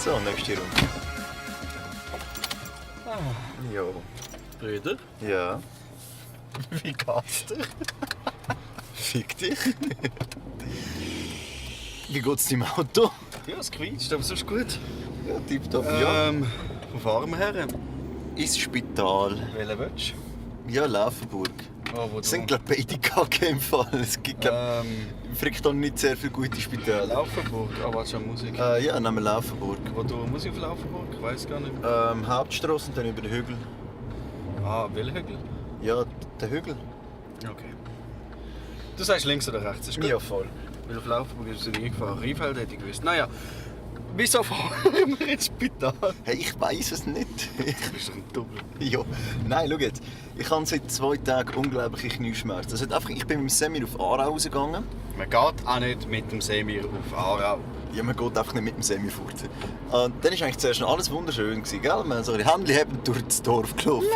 So, nächste Runde. Ja. Brüder, Ja. wie geht's dir? Fick dich. Wie geht's deinem Auto? Ja, es quietscht, aber sonst gut. Ja, tipptopp. Ja. Wo fahren wir her? Ins Spital. Welchen willst Ja, Laufenburg. du? Oh, wo Es sind, glaube ich, beide Kacke im Fall. Es gibt, glaube ich, Frickton nicht sehr viele gute Spitäler. Laufenburg, aber schon Musik. Ja, nehmen wir Laufenburg. Wo du Musik auf Laufenburg? Ich weiß gar nicht. Hauptstrasse und dann über den Hügel. Ah, Willhügel? Ja, der Hügel. Okay. Du sagst links oder rechts, ist gut? Ja, voll. Weil auf Laufenburg ist es nie gefahren. Rheinfeld hätte ich gewusst. Naja, wieso fahren wir ins Spital? Hey, ich weiß es nicht. Du bist doch ein Double. Ja. Nein, schau jetzt. Ich habe seit 2 Tagen unglaubliche Knieschmerzen. Also einfach, ich bin mit dem Semir auf Aarau rausgegangen. Man geht auch nicht mit dem Semir auf Aarau. Ja, man geht einfach nicht mit dem Semir fort. Und dann war eigentlich zuerst noch alles wunderschön, gell? Wir haben so die Händchen haben durch das Dorf gelaufen.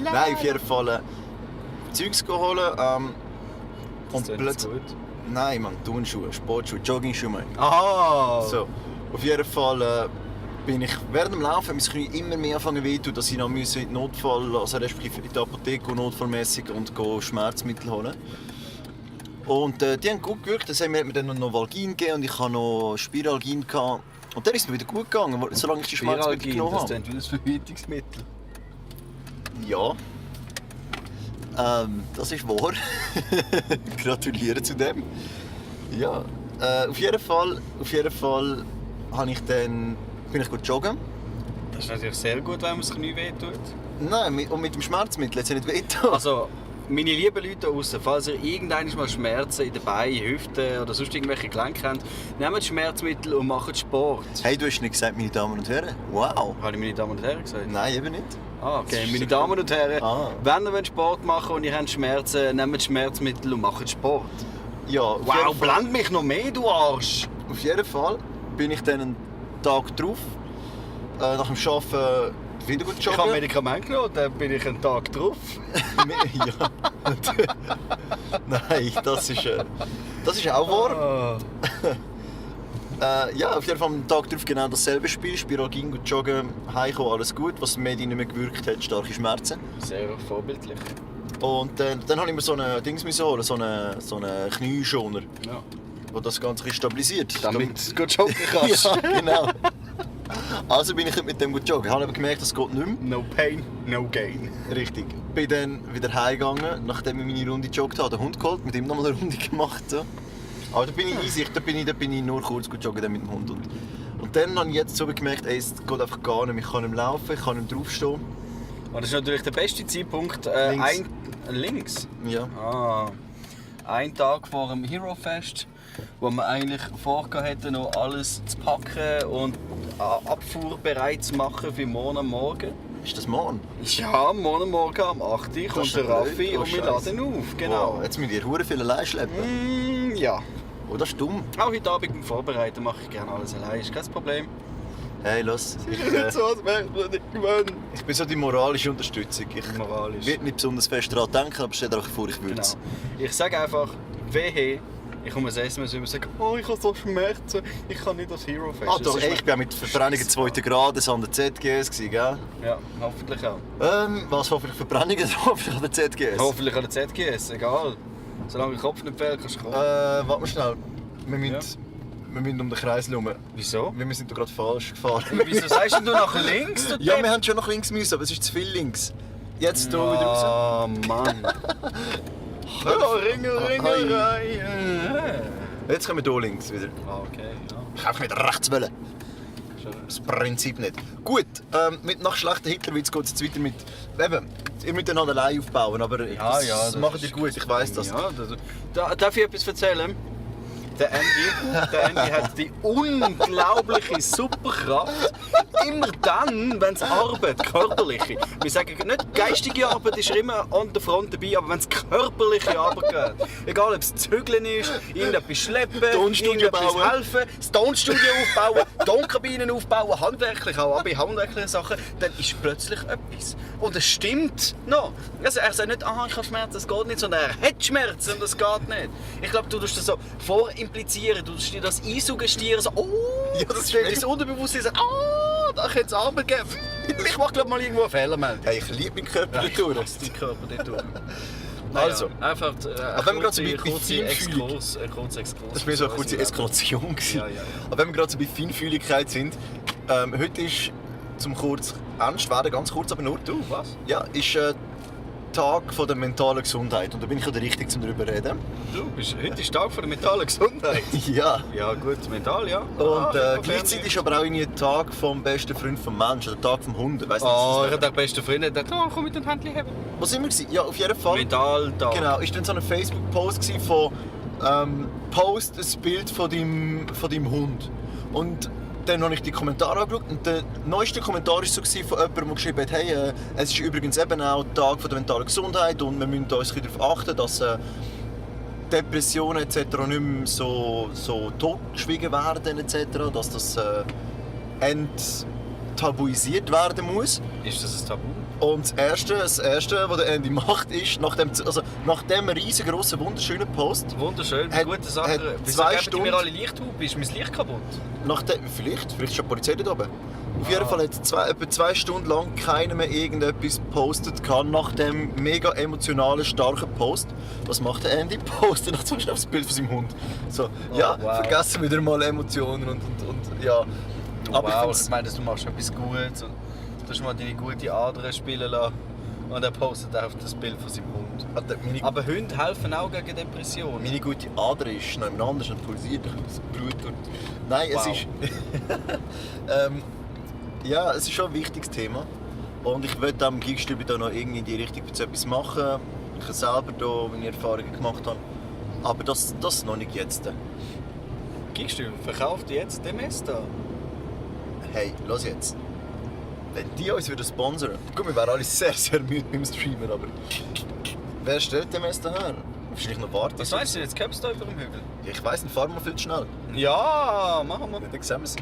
Nein, auf jeden Fall Zeugs holen. Und plötzlich... gut. Nein, man, Turnschuhe, Sportschuhe, Joggingschuhe. Mein. Aha! So, auf jeden Fall bin ich während dem Laufen mein Knie immer mehr anfangen wehtun, dass ich noch in die Notfall, also respektive in die Apotheke notfallmäßig und Schmerzmittel holen. Und die haben gut gewirkt. Dann haben mir dann noch Novalgin gegeben und ich hatte noch Spiralgin gehabt. Und dann ist es mir wieder gut gegangen, solange ich die Schmerzmittel genommen das habe. klingt wie ein Verhütungsmittel. Ja. Das ist wahr. Gratuliere zu dem. Ja. Auf jeden Fall habe ich dann, bin ich gut joggen. Das ist natürlich sehr gut, wenn man das Knie wehtut. Nein, und mit dem Schmerzmittel hat es ja nicht wehgetan. Also, meine lieben Leute da draussen, falls ihr irgendwann mal Schmerzen in den Beinen, Hüften oder sonst irgendwelche Gelenke habt, nehmt Schmerzmittel und macht Sport. Hey, du hast nicht gesagt, meine Damen und Herren? Wow. Habe ich meine Damen und Herren gesagt? Nein, eben nicht. Ah, okay. Meine Damen und Herren, wenn ihr Sport machen wollt und ihr habt Schmerzen, nehmt Schmerzmittel und macht Sport. Ja, Wow, blend mich noch mehr, du Arsch! Auf jeden Fall bin ich dann einen Tag drauf, nach dem Arbeiten wieder gut Ich habe joggen. Medikamente genommen, dann bin ich einen Tag drauf. Ja. Nein, das ist auch wahr. Ja, auf jeden Fall am Tag drauf genau dasselbe Spiel. Spiralgin, gut joggen, heimkommen, alles gut. Was im Medi nicht mehr gewirkt hat, starke Schmerzen. Sehr vorbildlich. Und dann habe ich mir so ein Dings holen, so einen Knieschoner, Ja. der das Ganze ein bisschen stabilisiert. Damit du gut joggen kannst. Ja, genau. Also bin ich mit dem gut joggen. Ich habe aber gemerkt, das geht nicht mehr. No pain, no gain. Richtig. Bin dann wieder heimgegangen, nachdem ich meine Runde gejoggt habe, den Hund geholt, mit ihm noch mal eine Runde gemacht. So. Aber da bin ich easy, da bin ich nur kurz gut joggen mit dem Hund. Und dann habe ich jetzt so gemerkt, ey, es geht einfach gar nicht mehr. Ich kann nicht mehr laufen, ich kann nicht mehr draufstehen. Und das ist natürlich der beste Zeitpunkt. Links. Links? Ja. Ah. Ein Tag vor dem Hero Fest, wo man eigentlich vorgehabt hätte, noch alles zu packen und Abfuhr bereit zu machen für morgen am Morgen. Ist das morgen? Ja, morgen am Morgen am 8 Uhr kommt der Raffi Oh, und wir Scheiße. laden auf. Genau. Wow, jetzt müssen wir hure viel allein schleppen. Ja. Oh, das ist dumm. Auch heute Abend beim Vorbereiten mache ich gerne alles allein, ist kein Problem. Hey, los. So, als wäre ich nicht gewöhnt. Ich bin so die moralische Unterstützung. Ich Moralisch. werde nicht besonders fest daran denken, aber stell dir einfach vor, ich würde Genau. es. Ich sage einfach, wehe, ich komme ein SMS und sage, oh, ich habe so Schmerzen, ich kann nicht das Hero Fest. Ah, Das doch, ist ey, ich bin auch mit Verbrennungen 2. Grades an der ZGS, gell? Ja, hoffentlich auch. Was hoffentlich Verbrennungen hoffentlich an der ZGS? Hoffentlich an der ZGS, egal. Solange der Kopf nicht fehlt, kannst du kommen. Warte mal schnell. Wir müssen um den Kreis herum. Wieso? Wir sind da gerade falsch gefahren. Wieso sagst du nach links? Du Ja, Depp? wir haben schon nach links müssen, aber es ist zu viel links. Jetzt hier wieder raus. Ah, Mann. Hallo, Ringelreihe. Jetzt kommen wir hier links wieder. Ah, okay, ja. Ich kann nicht rechts wollen. Das Prinzip nicht. Gut, nach schlechten Hitlerwitz geht es jetzt weiter mit... Eben, ihr müsst dann halt allein aufbauen, aber das macht ihr gut, ich weiss das. Ja, darf ich etwas erzählen? Der Andy hat die unglaubliche Superkraft. Immer dann, wenn es Arbeit, körperliche, wir sagen nicht geistige Arbeit ist immer an der Front dabei, aber wenn es körperliche Arbeit geht, egal ob es Zügeln ist, irgendetwas schleppen, Tonstudio irgendetwas bauen. helfen, das Tonstudio aufbauen, Tonkabinen aufbauen, handwerklich auch bei handwerklichen Sachen, dann ist plötzlich etwas. Und es stimmt noch. Also er sagt nicht, ich habe Schmerzen, das geht nicht, sondern er hat Schmerzen und das geht nicht. Ich glaube, du tust das so vor implizieren, du dir das einsuggestieren, so, oh, Ja, das ist das Unterbewusstsein sagt, da könnte es Arbeit geben. Ich mache glaube mal irgendwo eine Fehlermeldung. Hey, ich liebe meinen Körper Ja, durch. ich hasse deinen Körper dort durch. Also, einfach aber wenn wir gerade so bei kurze Feinfühlung- Exkurs. das war mir so eine kurze Eskalation. Ja. Aber wenn wir gerade so bei Feinfühligkeit sind, heute ist zum kurz ernst werden, ganz kurz, aber nur. Du, was? Ja, ist Tag von der mentalen Gesundheit und da bin ich ja der Richtige, um darüber zu reden. Heute ist Tag der mentalen Gesundheit. Ja. Ja gut, mental, ja. Und gleichzeitig ist aber auch irgendwie Tag vom besten Freund vom Menschen, der Tag vom Hund. Weiss nicht, Oh, was ich das habe den besten Freund, der dachte, komm mit den Händchen haben. Wo sind wir gewesen? Ja, auf jeden Fall. Mental-Tag. Genau, ist dann so ein Facebook-Post gewesen von Post ein Bild von deinem Hund. Und dann habe ich die Kommentare angeschaut und der neueste Kommentar war so von jemandem, der geschrieben hat, hey, es ist übrigens eben auch Tag von der mentalen Gesundheit und wir müssen uns darauf achten, dass Depressionen etc. nicht mehr so totgeschwiegen werden etc., dass das enttabuisiert werden muss. Ist das ein Tabu? Und das Erste, was der Andy macht, ist, nach dem riesengroßen, wunderschönen Post, Wunderschön, Hat- gute Sache. hat Wieso 2 geben die Stunden- mir alle Lichthupe? Ist mein Licht kaputt? vielleicht ist schon die Polizei dort oben. Auf jeden Fall hat etwa 2 Stunden lang keiner mehr irgendetwas gepostet nach dem mega emotionalen, starken Post. Was macht der Andy? Postet noch zum Beispiel das Bild von seinem Hund. So, ja, wow. vergessen wieder mal Emotionen und ja. Aber ich wow, find's- ich meine, du machst etwas Gutes und du hast mal deine gute Ader spielen lassen. Und er postet auf das Bild von seinem Hund. Aber Hunde helfen auch gegen Depressionen. Meine gute Ader ist noch jemand anders und pulsiert. Das Blut tut. Nein, Wow. es ist. Ja, es ist schon ein wichtiges Thema. Und ich will am Gigstübe da noch irgendwie in die Richtung etwas machen. Ich habe selber da meine Erfahrungen gemacht habe. Aber das noch nicht jetzt. Gibst du, verkauft jetzt DMS da? Hey, los jetzt. Wenn die uns würden sponsern, gut, wir wären alle sehr, sehr müde beim Streamen, aber wer stellt dem erst her? Wahrscheinlich noch warten. Was meinst du, jetzt Caps da über dem Hügel? Ja, ich weiss nicht, fahren wir viel zu schnell. Ja, machen wir. Dann sehen wir sie.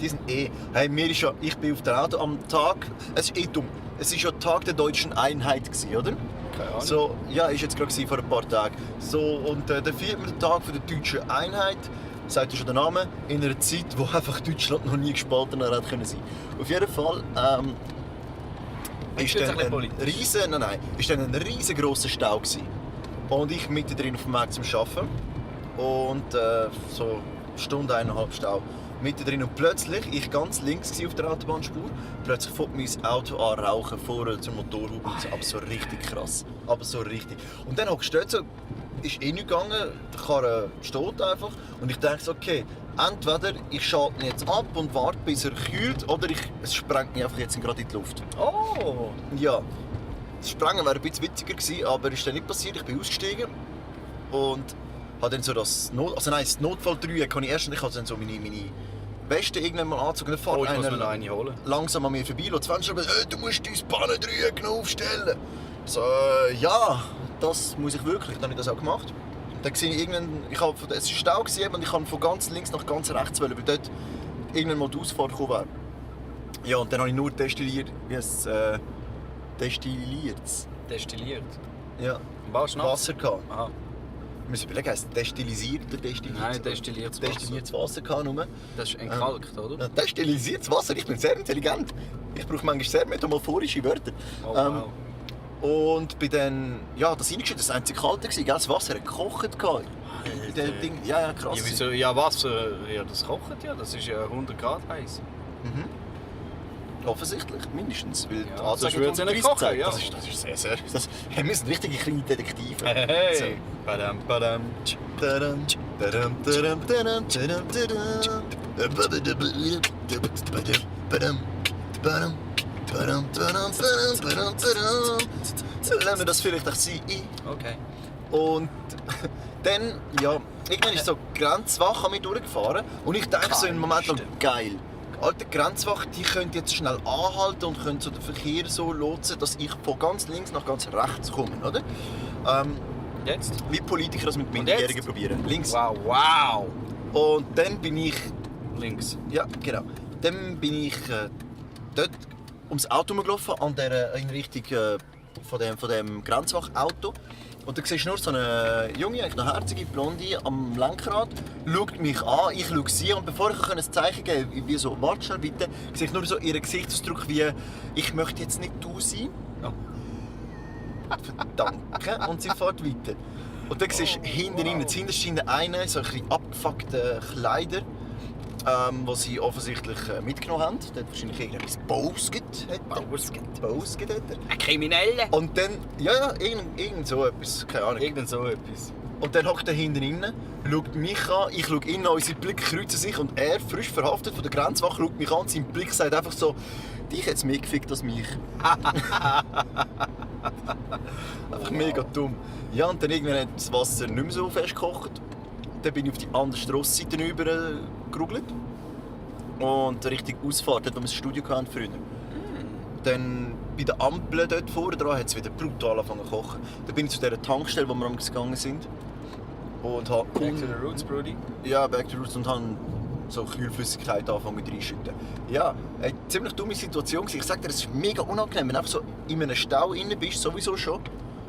Die sind Hey, ich bin auf der Auto am Tag. Es ist dumm. Es war ja Tag der deutschen Einheit, gewesen, oder? Keine Ahnung. So, ja, ist jetzt gerade vor ein paar Tagen. So, und dann feiert man den Tag der deutschen Einheit. Sagt ja schon der Name, in einer Zeit, wo einfach Deutschland noch nie gespaltener hätte können sein. Auf jeden Fall ist dann ein riesengroßer Stau gewesen. Und ich mittendrin auf dem Weg zum Arbeiten. Und so eine Stunde, 1,5 Stau. Mittendrin und plötzlich, ich ganz links auf der Autobahnspur, plötzlich fängt mein Auto an rauchen vorne zur Motorhaube. Aber so richtig krass. Aber so richtig. Und dann hockst du dort so, ist nicht gegangen, der Karre steht einfach. Und ich denke so, okay, entweder ich schalte ihn jetzt ab und warte, bis er kühlt, oder es sprengt mich einfach jetzt gerade in die Luft. Oh! Ja, das Sprengen wäre ein bisschen witziger gewesen, aber ist dann nicht passiert. Ich bin ausgestiegen und habe dann so das Notfalldreieck habe ich erst, ich habe dann so meine Weste irgendwann mal angezogen. Dann fährt Oh, ich muss mir einer noch eine holen. langsam an mir vorbei, lässt 20 Stunden, du musst dein Pannendreieck noch aufstellen. So, ja, das muss ich wirklich. Dann habe ich das auch gemacht. Dann sehe ich irgendwann, es war Stau gewesen, und ich kann von ganz links nach ganz rechts wollen, weil dort irgendwann mal die Ausfahrt gekommen wäre. Ja, und dann habe ich nur destilliert. Wie heißt es? Destilliert? Ja. Was, Schnaps? Wasser gehabt. Aha. Ich muss überlegen, heisst es destilisiert oder destilliert? Nein, destilliertes Wasser. Destilliertes Wasser gehabt nur. Das ist entkalkt, oder? Ja, destillisiertes Wasser, ich bin sehr intelligent. Ich brauche manchmal sehr metamorphorische Wörter. Oh, wow. Und bei den, ja, das reingeschüttet, das einzige kalte gewesen, gell? Das Wasser hat gekocht gehabt. In dem Ding, ja, krass. Ja, wieso? Ja, Wasser, ja, das kocht ja, das ist ja 100 Grad heiß. Offensichtlich, mindestens. Weil die Ja, Anzeige sonst würde es ja nicht 130 kochen, zeigt. ja. Das ist sehr, sehr... Hey, wir sind richtige kleine Detektive. Hey! So. Badam, badam. Tadam, tadam, tadam, tadam, tadam, tadam. Badam, badam, badam, badam, badam, badam. Lassen wir das vielleicht auch sein. Okay. Und dann, ja, irgendwann ist so die Grenzwache an mich durchgefahren und ich denke so im Moment lang, geil. Alte Grenzwache, die können jetzt schnell anhalten und können so den Verkehr so lotsen, dass ich von ganz links nach ganz rechts komme, oder? Jetzt? Wie Politiker das mit Und Minderjährigen jetzt? probieren. Links. Wow, wow! Und dann bin ich, Links. ja genau, dann bin ich dort ums Auto gelaufen, in Richtung von dem Grenzwachauto. Und dann siehst du nur so eine junge, eigentlich noch herzige Blonde am Lenkrad, schaut mich an, ich schaue sie und bevor ich ein Zeichen geben kann, wie so «Warte schnell bitte», sehe ich nur so ihren Gesichtsausdruck wie «Ich möchte jetzt nicht du sein». Ja. Danke. Und sie fährt weiter. Und dann siehst du hinten rein, hinterst einen, so ein bisschen abgefuckte Kleider, die sie offensichtlich mitgenommen haben. Der hat wahrscheinlich irgendetwas Bausget. Bausget hat er. Ein Krimineller? Und dann, ja, irgend so etwas, keine Ahnung. Irgend so etwas. Und dann hockt er hinten rein, schaut mich an, ich schaue ihn an, unsere Blicke kreuzen sich und er, frisch verhaftet von der Grenzwache, schaut mich an und sein Blick sagt einfach so, dich hat es mehr gefickt als mich. Einfach mega dumm. Ja, und dann irgendwann hat das Wasser nicht mehr so fest gekocht. Dann bin ich auf die andere Strassenseite rüber gerugelt. Und Richtung Ausfahrt, dort wo wir das Studio hatten früher. Dann bei der Ampel dort vorne dran hat es wieder brutal angefangen zu kochen. Dann bin ich zu dieser Tankstelle, wo wir gegangen sind. Und habe Back to the roots, Brody. Ja, back to the roots und habe so Kühlflüssigkeit angefangen reinschütten. Ja, eine ziemlich dumme Situation. Ich sage dir, es ist mega unangenehm, wenn du einfach so in einem Stau drin bist, sowieso schon.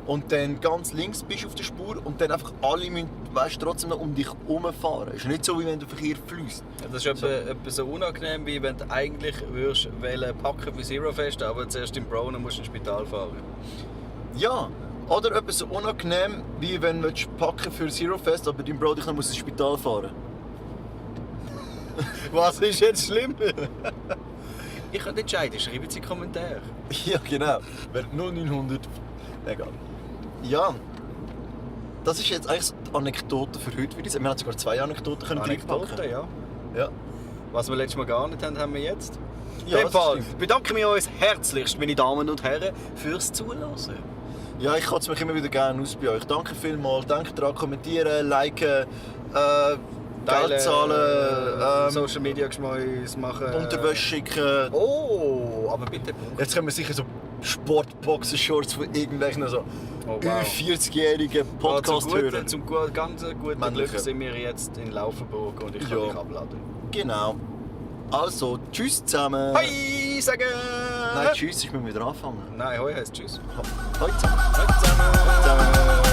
Und dann ganz links bist auf der Spur und dann einfach alle müssen, weißt, trotzdem noch um dich herumfahren. Es ist nicht so, wie wenn der Verkehr fließt. Ja, das ist etwa so unangenehm, wie wenn du eigentlich würdest packen für Zero Fest, aber zuerst in Brown musst du ins Spital fahren. Ja, oder etwas so unangenehm, wie wenn du packen für Zero Fest, aber dein Bro dich noch ins Spital fahren. Was ist jetzt schlimm? Ich kann nicht entscheiden, schreiben Sie Kommentare. Ja, genau. Wer 0900. Egal. Ja, das ist jetzt eigentlich die Anekdote für heute, würde ich sagen. Wir haben sogar 2 Anekdoten können Anekdote, ja. Ja. Was wir letztes Mal gar nicht haben, haben wir jetzt. Ja, In dem Fall stimmt. bedanken wir uns herzlichst, meine Damen und Herren, fürs Zuhören. Ja, ich kotze mich immer wieder gerne aus bei euch. Danke vielmals. Denkt daran, kommentieren, liken, Geld zahlen, Social Media Geschmäus machen. Unterwäsche schicken. Oh, aber bitte. Jetzt können wir sicher so Sportboxer-Shorts von irgendwelchen so Oh, wow. über 40-jährigen Podcast hören. Zum ganz guten Männliche. Glück sind wir jetzt in Laufenburg und ich kann Ja. dich abladen. Genau. Also, tschüss zusammen. Hoi, sagen! Nein, tschüss, ich muss wieder anfangen. Nein, hoi heisst tschüss. Hoi zusammen. Hoi zusammen! Hoi zusammen.